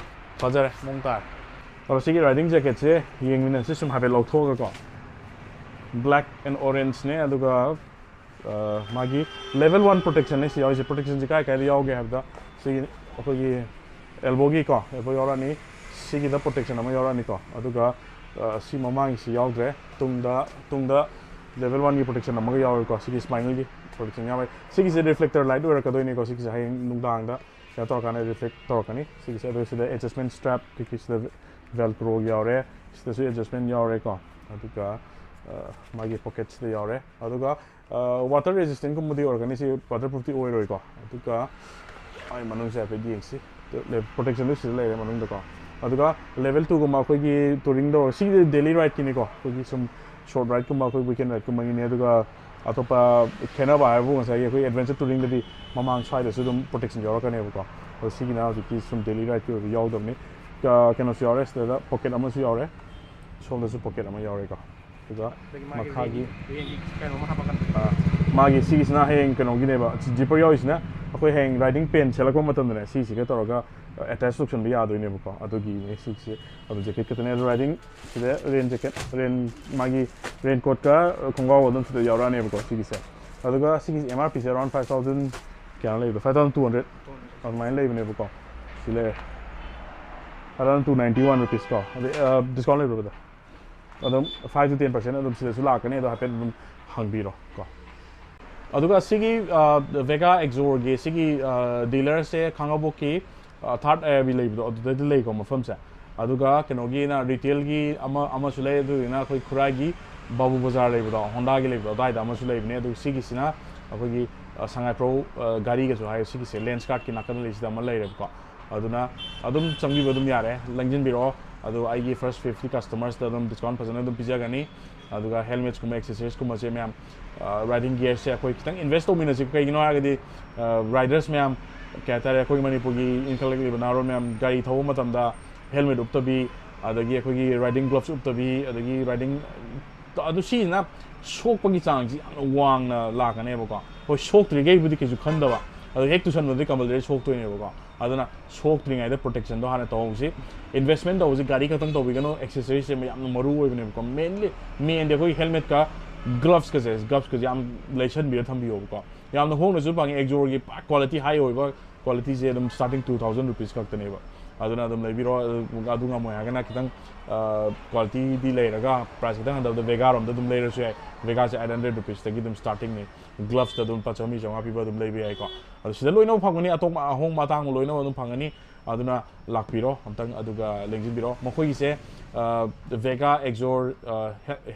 ꯐꯖꯔꯦ, ꯃꯑꯣꯡ ꯇꯥꯔꯦ꯫ ꯑꯗꯣ ꯁꯤꯒꯤ riding jacketꯁꯦ ꯌꯦꯡꯃꯤꯟꯅꯁꯤ ꯁꯨꯝ ꯍꯥꯏꯐꯦꯠ ꯂꯧꯊꯣꯛꯑꯒꯀꯣ꯫ Black and orangeꯅꯦ, ꯑꯗꯨꯒ ꯑ, ꯃꯥꯒꯤ level one protectionꯅꯦ ꯁꯤ ꯌꯥꯎꯔꯤꯁꯦ꯫ Protectionꯁꯦ ꯀꯥꯏ ꯀꯥꯏꯗ ꯌꯥꯎꯒꯦ ꯍꯥꯏꯕꯗ, ꯁꯤꯒꯤ ꯑꯩꯈꯣꯏꯒꯤ elbowꯒꯤ ꯀꯣ, elbow ꯌꯥꯎꯔꯛꯑꯅꯤ꯫ ꯁꯤꯒꯤꯗ protection ꯑꯃ ꯌꯥꯎꯔꯛꯑꯅꯤꯀꯣ꯫ ꯑꯗꯨꯒ ꯑ, ꯁꯤ ꯃꯃꯥꯡꯒꯤꯁꯤ ꯌꯥꯎꯗ꯭ꯔꯦ꯫ ꯇꯨꯡꯗ, ꯇꯨꯡꯗ level oneꯒꯤ protection ꯑꯃꯒ ꯌꯥꯎꯔꯦꯀꯣ꯫ ꯁꯤꯒꯤ spineꯒꯤ protection ꯌꯥꯎꯔꯦ꯫ ꯁꯤꯒꯤꯁꯦ reflector light ꯑꯣꯏꯔꯛꯀꯗꯣꯏꯅꯤꯀꯣ꯫ ꯁꯤꯒꯤꯁꯦ ꯍꯌꯦꯡ ꯅꯨꯡꯗꯥꯡꯗ ꯀꯩꯅꯣ ꯇꯧꯔꯀꯥꯟꯗ reflect ꯇꯧꯔꯛꯀꯅꯤ꯫ ꯁꯤꯒꯤꯁꯦ ꯑꯗꯨ ꯁꯤꯗ adjustment strap ꯀꯩꯀꯩ ꯁꯤꯗ velcroꯒꯤ ꯌꯥꯎꯔꯦ꯫ ꯁꯤꯗꯁꯨ adjustment ꯌꯥꯎꯔꯦꯀꯣ꯫ ꯑꯗꯨꯒ ꯑ, ꯃꯥꯒꯤ pocketꯁꯤꯗ ꯌꯥꯎꯔꯦ꯫ ꯑꯗꯨꯒ ꯑ, water resistantꯀꯨꯝꯕꯗꯤ ꯑꯣꯏꯔꯛꯀꯅꯤ, ꯁꯤ waterproofꯇꯤ ꯑꯣꯏꯔꯣꯏꯀꯣ꯫ ꯑꯗꯨꯒ ꯑꯩ ꯃꯅꯨꯡꯁꯦ ꯍꯥꯏꯐꯦꯠ ꯌꯦꯡꯁꯤ꯫ Protectionꯗꯨ ꯁꯤꯗ ꯂꯩꯔꯦ ꯃꯅꯨꯡꯗꯀꯣ꯫ ꯑꯗꯨꯒ level twoꯒꯨꯝꯕ ꯑꯩꯈꯣꯏꯒꯤ touring ꯇꯧꯔ, ꯁꯤꯒꯤꯗꯤ daily rideꯀꯤꯅꯤꯀꯣ, ꯑꯩꯈꯣꯏꯒꯤ ꯁꯨꯝ short rideꯀꯨꯝꯕ, ꯑꯩꯈꯣꯏ weekend rideꯀꯨꯝꯕꯒꯤꯅꯤ꯫ ꯑꯗꯨꯒ ꯑꯇꯣꯞꯄ ꯈꯦꯠꯅꯕ ꯍꯥꯏꯕꯨ ꯉꯁꯥꯏꯒꯤ ꯑꯩꯈꯣꯏ adventure touringꯗꯗꯤ ꯃꯃꯥꯡ ꯁ꯭ꯋꯥꯏꯗꯁꯨ ꯑꯗꯨꯝ protection ꯌꯥꯎꯔꯛꯀꯅꯦꯕꯀꯣ꯫ ꯑꯗꯣ ꯁꯤꯒꯤꯅ ꯍꯧꯖꯤꯛꯀꯤ ꯁꯨꯝ daily rideꯀꯤ ꯑꯣꯏꯕ ꯌꯥꯎꯗꯕꯅꯤ꯫ ꯀ-, ꯀꯩꯅꯣꯁꯨ ꯌꯥꯎꯔꯦ, ꯁꯤꯗ pocket ꯑꯃꯁꯨ ꯌꯥꯎꯔꯦ, ꯁꯣꯝꯗꯁꯨ pocket ꯑꯃ ꯌꯥꯎꯔꯦꯀꯣ꯫ ꯑꯗꯨꯒ ꯑꯗꯒꯤ ꯃꯥꯒꯤ ꯃꯈꯥꯒꯤ rain-, rainꯒꯤ ꯀꯩꯅꯣꯝꯃ ꯍꯥꯞꯄꯛꯀꯅꯤ꯫ ꯑꯥ, ꯃꯥꯒꯤ ꯁꯤꯒꯤꯁꯤꯅ ꯍꯌꯦꯡ ꯀꯩꯅꯣꯒꯤꯅꯦꯕ, zipper ꯌꯥꯎꯔꯤꯁꯤꯅ ꯑꯩꯈꯣꯏ ꯍꯌꯦꯡ riding pant ꯁꯦꯠꯂꯛꯄ ꯃꯇꯝꯗꯅꯦ, ꯁꯤꯁꯤꯒ ꯇꯧꯔꯒ attach ꯇꯧꯁꯟꯕ ꯌꯥꯗꯣꯏꯅꯦꯕꯀꯣ꯫ ꯑꯗꯨꯒꯤꯅꯦ ꯁꯤꯁꯦ꯫ ꯑꯗꯨ jacket ꯈꯛꯇꯅꯦ꯫ ꯑꯗꯨ riding ꯁꯤꯗ rain jacket, rain, ꯃꯥꯒꯤ raincoatꯀ ꯈꯣꯡꯒ꯭ꯔꯥꯎ ꯑꯗꯨꯝ ꯁꯤꯗ ꯌꯥꯎꯔꯛꯑꯅꯦꯕꯀꯣ ꯁꯤꯒꯤꯁꯦ꯫ ꯑꯗꯨꯒ ꯁꯤꯒꯤꯁꯦ M R Pꯁꯦ around five thousand ꯀꯌꯥꯅꯣ ꯂꯩꯕꯗꯣ? Five thousand two hundred ꯑꯗꯨꯃꯥꯏꯅ ꯂꯩꯕꯅꯦꯕꯀꯣ꯫ ꯁꯤ ꯂꯩꯔꯦ, five thousand two ninety one rupees ꯀꯣ꯫ ꯑꯗꯩ ꯑ, discount ꯂꯩꯕ꯭ꯔꯥ, brother? ꯑꯗꯨꯝ five to ten percent ꯑꯗꯨꯝ ꯁꯤꯗꯁꯨ ꯂꯥꯛꯀꯅꯤ, ꯑꯗꯣ ꯍꯥꯏꯐꯦꯠ ꯑꯗꯨꯝ ꯍꯪꯕꯤꯔꯣ ꯀꯣ꯫ ꯑꯗꯨꯒ ꯁꯤꯒꯤ Vega Exor ꯒꯤ ꯁꯤꯒꯤ dealer ꯁꯦ ꯈꯥꯡꯉꯕꯣꯛꯀꯤ third IRB ꯂꯩꯕꯗꯣ ꯑꯗꯨꯗꯗꯤ ꯂꯩꯀꯣ ꯃꯐꯝꯁꯦ꯫ ꯑꯗꯨꯒ ꯀꯩꯅꯣꯒꯤꯅ retail ꯒꯤ ꯑꯃ ꯑꯃꯁꯨ ꯂꯩ, ꯑꯗꯨꯒꯤꯅ ꯑꯩꯈꯣꯏ ꯈꯨꯔꯥꯏꯒꯤ ꯕꯥꯕꯨ ꯕꯖꯥꯔ ꯂꯩꯕꯗꯣ, ꯍꯣꯟꯗꯥꯒꯤ ꯂꯩꯕꯗꯣ, ꯑꯗꯨꯋꯥꯏꯗ ꯑꯃꯁꯨ ꯂꯩꯕꯅꯦ꯫ ꯑꯗꯨ ꯁꯤꯒꯤꯁꯤꯅ ꯑꯩꯈꯣꯏꯒꯤ ꯁꯉꯥꯏꯄ꯭ꯔꯧ ꯒꯥꯔꯤꯒꯁꯨ ꯍꯥꯏ, ꯁꯤꯒꯤꯁꯦ Lens Card ꯀꯤ ꯅꯥꯀꯟꯗ ꯂꯩꯁꯤꯗ ꯑꯃ ꯂꯩꯔꯦꯕꯀꯣ꯫ ꯑꯗꯨꯅ ꯑꯗꯨꯝ ꯆꯪꯕꯤꯕ ꯑꯗꯨꯝ ꯌꯥꯔꯦ, ꯂꯦꯡꯁꯤꯟꯕꯤꯔꯛꯑꯣ꯫ ꯑꯗꯨ ꯑꯩꯒꯤ first fifty customer ꯗ ꯑꯗꯨꯝ discount ꯐꯖꯅ ꯑꯗꯨꯝ ꯄꯤꯖꯒꯅꯤ꯫ ꯑꯗꯨꯒ helmets ꯀꯨꯝꯕ, accessories ꯀꯨꯝꯕꯁꯦ ꯃꯌꯥꯝ, riding gear ꯁꯦ ꯑꯩꯈꯣꯏ ꯈꯤꯇꯪ invest ꯇꯧꯃꯤꯟꯅꯁꯤ꯫ ꯀꯩꯒꯤꯅꯣ ꯍꯥꯏꯔꯒꯗꯤ riders ꯃꯌꯥꯝ, ꯀꯩ ꯍꯥꯏꯇꯥꯔꯦ, ꯑꯩꯈꯣꯏ ꯃꯅꯤꯄꯨꯔꯒꯤ ꯏꯟꯈꯠꯂꯛꯂꯤꯕ ꯅꯍꯥꯔꯣꯜ ꯃꯌꯥꯝ ꯒꯥꯔꯤ ꯊꯧꯕ ꯃꯇꯝꯗ helmet ꯎꯞꯇꯕꯤ, ꯑꯗꯒꯤ ꯑꯩꯈꯣꯏꯒꯤ riding gloves ꯎꯞꯇꯕꯤ, ꯑꯗꯒꯤ riding, ꯑꯗꯨ ꯁꯤꯁꯤꯅ ꯁꯣꯛꯄꯒꯤ ꯆꯥꯡꯁꯤ ꯌꯥꯝꯅ ꯋꯥꯡꯅ ꯂꯥꯛꯀꯅꯦꯕꯀꯣ꯫ ꯍꯣꯏ, ꯁꯣꯛꯇ꯭ꯔꯤꯈꯩꯕꯨꯗꯤ ꯀꯩꯁꯨ ꯈꯟꯗꯕ, ꯑꯗꯣ ꯍꯦꯛ ꯇꯨꯁꯟꯕꯗꯤ compulsory ꯁꯣꯛꯇꯣꯏꯅꯦꯕꯀꯣ꯫ ꯑꯗꯨꯅ ꯁꯣꯛꯇ꯭ꯔꯤꯉꯩꯗ protection ꯗꯣ ꯍꯥꯟꯅ ꯇꯧꯍꯧꯁꯤ꯫ Investment ꯇꯧꯕꯁꯤ ꯒꯥꯔꯤ ꯈꯛꯇꯪ ꯇꯧꯕꯤꯒꯅꯨ, accessories ꯁꯦ ꯌꯥꯝꯅ ꯃꯔꯨ ꯑꯣꯏꯕꯅꯦꯕꯀꯣ꯫ Mainly main ꯗꯤ ꯑꯩꯈꯣꯏꯒꯤ helmet ꯀ gloves ꯀꯁꯦ, gloves ꯀꯁꯦ ꯌꯥꯝ ꯂꯩꯁꯟꯕꯤꯔ ꯊꯝꯕꯤꯌꯣꯕꯀꯣ꯫ ꯌꯥꯝꯅ ꯍꯣꯡꯅꯁꯨ ꯐꯪꯉꯤ, Exor ꯒꯤ ꯄꯨꯔꯥ quality high ꯑꯣꯏꯕ quality ꯁꯦ ꯑꯗꯨꯝ starting two thousand rupees ꯈꯛꯇꯅꯦꯕ꯫ ꯑꯗꯨꯅ ꯑꯗꯨꯝ ꯂꯩꯕꯤꯔꯣ꯫ ꯑꯗꯨ ꯉꯝꯃꯣꯏ ꯍꯥꯏꯔꯒꯅ ꯈꯤꯇꯪ quality ꯗꯤ ꯂꯩꯔꯒ price ꯈꯤꯇꯪ ꯍꯟꯊꯕꯗ Vega ꯔꯣꯝꯗ ꯑꯗꯨꯝ ꯂꯩꯔꯁꯨ ꯌꯥꯏ꯫ Vega ꯁꯦ eight hundred rupees ꯇꯒꯤ ꯑꯗꯨꯝ starting ꯅꯤ꯫ Gloves ꯇ ꯑꯗꯨꯝ ꯂꯨꯄꯥ ꯆꯥꯝꯃꯔꯤ ꯆꯥꯝꯃꯉꯥ ꯄꯤꯕ ꯑꯗꯨꯝ ꯂꯩꯕ ꯌꯥꯏꯀꯣ꯫ ꯑꯗꯨ ꯁꯤꯗ ꯂꯣꯏꯅꯃꯛ ꯐꯪꯒꯅꯤ, ꯑꯇꯣꯞꯄ ꯑꯍꯣꯡꯕ ꯑꯇꯥꯡꯕ ꯂꯣꯏꯅꯃꯛ ꯑꯗꯨꯝ ꯐꯪꯒꯅꯤ꯫ ꯑꯗꯨꯅ ꯂꯥꯛꯄꯤꯔꯣ ꯑꯝꯇꯪ, ꯑꯗꯨꯒ ꯂꯦꯡꯁꯤꯟꯕꯤꯔꯣ꯫ ꯃꯈꯣꯏꯒꯤꯁꯦ Vega Exor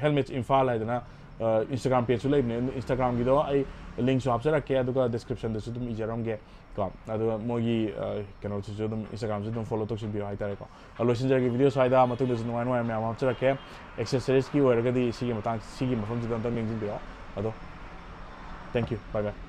Helmets Imphal ꯍꯥꯏꯗꯅ Instagram page ꯁꯨ ꯂꯩꯕꯅꯦ꯫ Instagram ꯒꯤꯗꯣ ꯑꯩ link ꯁꯨ ꯍꯥꯞꯆꯔꯛꯀꯦ, ꯑꯗꯨꯒ description ꯗꯁꯨ ꯑꯗꯨꯝ ꯏꯖꯔꯝꯒꯦ ꯀꯣ꯫ ꯑꯗꯨꯒ ꯃꯣꯏꯒꯤ ꯀꯩꯅꯣꯁꯤꯁꯨ ꯑꯗꯨꯝ, Instagram ꯁꯨ ꯑꯗꯨꯝ follow ꯇꯧꯁꯤꯟꯕꯤꯌꯣ ꯍꯥꯏꯇꯥꯔꯦꯀꯣ꯫ ꯂꯣꯏꯁꯤꯟꯖꯔꯒꯦ video ꯁ꯭ꯋꯥꯏꯗ, ꯃꯇꯨꯡꯗꯁꯨ ꯅꯨꯡꯉꯥꯏ ꯅꯨꯡꯉꯥꯏ ꯃꯌꯥꯝ ꯍꯥꯞꯆꯔꯛꯀꯦ꯫ Accessories ꯀꯤ ꯑꯣꯏꯔꯒꯗꯤ ꯁꯤꯒꯤ ꯃꯇꯥꯡ, ꯁꯤꯒꯤ ꯃꯐꯝꯁꯤꯗ ꯑꯝꯇꯪ ꯌꯦꯡꯁꯤꯟꯕꯤꯔꯣ꯫ ꯑꯗꯣ thank you, bye bye꯫